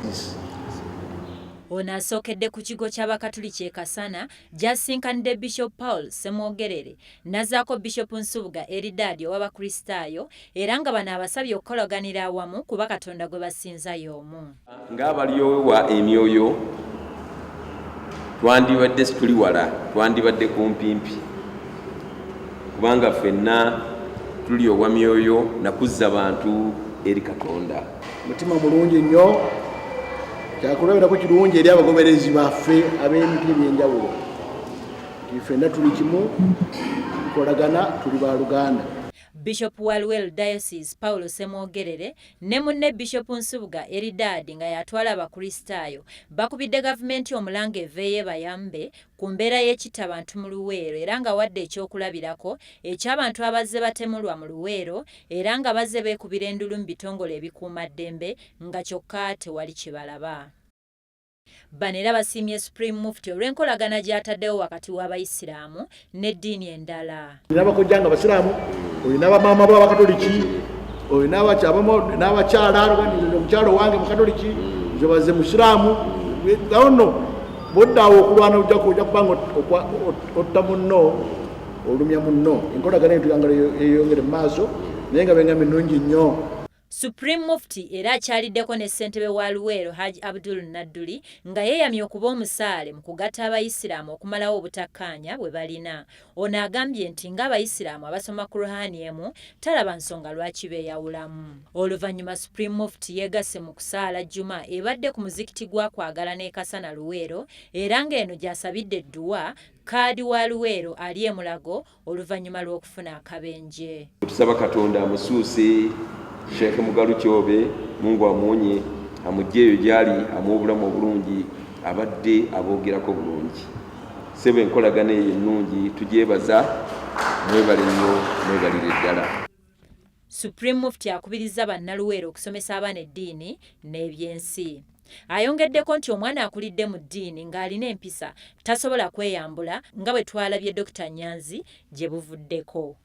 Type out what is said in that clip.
This. Ono asookedde ku kigo ky'Abakatuliki e Kasana gy'asinkanidde Bishop Paul Ssemwogerere n'azzaako Bishop Nsubuga Eridaadi ow'Abakristaayo era nga bano abasabye okukolaganira awamu kuba Katonda gwe basinza y'omu. Ng'abalyowa emyoyo twandibadde situli wala, twandibadde kumpimpi, kubanga ffenna tulyowa myoyo na kuzza bantu eri Katonda. Mutima mulungi nnyo, kyakulabirako kirungi eri abagoberezi baffe ab'emiti eby'enjawulo nti ffenna tuli kimu, tukolagana, tuli baluganda. Bishop wa Luweero Diocese Paulo Ssemwogerere ne munne Bishop Nsubuga Eridaadi nga y'atwala Abakristaayo bakubidde gavumenti omulanga eveeyo ebayambe ku mbeera y'ekittabantu mu Luweero era nga wadde ekyokulabirako eky'abantu abazze batemulwa mu Luweero era nga bazze beekubira endulu mu bitongole ebikuumaddembe nga kyokka tewali kibalaba. Bano era basiimye Supreme Mufti olw'enkolagana gy'ataddewo wakati w'Abayisiraamu n'eddiini endala. Olina abakojja nga Basiraamu, olina bamaama bo Abakatoliki, olina n'abakyala, omukyala owange Mukatoliki, nze baze Musiraamu. Awo nno bw'oddaawo okulwana ojja kuba nga otta munno, olumya munno. Enkolagana eyo tuyagala eyongere mu maaso, naye nga benga minungi nnyo. Supreme Mufti era akyaliddeko ne ssentebe wa Luweero Hajj Abdul Nadduli nga yeeyamye okuba omusaale mu kugatta Abayisiraamu okumalawo obutakkaanya bwe balina. Ono agambye nti ng'Abayisiraamu abasoma Kur'ani emu talaba nsonga lwaki beeyawulamu. Oluvannyuma Supreme Mufti yeegasse mu kusaala Juma ebadde ku muzikiti gwa Kwagala n'e Kasana Luweero era ng'eno gy'asabidde edduwa Kaadi wa Luweero ali e Mulago oluvannyuma lw'okufuna akabenje. Tusaba Katonda amusuuse Sheikh Mugalu Kyobe, Mungu amuwonye amujje eyo gyali amuwe obulamu obulungi, abadde aboogerako bulungi. Ssebo enkolagana eyo ennungi tugyebaza, mwebale nnyo mwebalire ddala. Supreme Mufti akubirizza Bannaluweero okusomesa abaana eddiini n'ebyensi. Ayongeddeko nti omwana akulidde mu ddiini ng'alina empisa tasobola kweyambula nga bwe twalabye Dokita Nyanzi gye buvuddeko.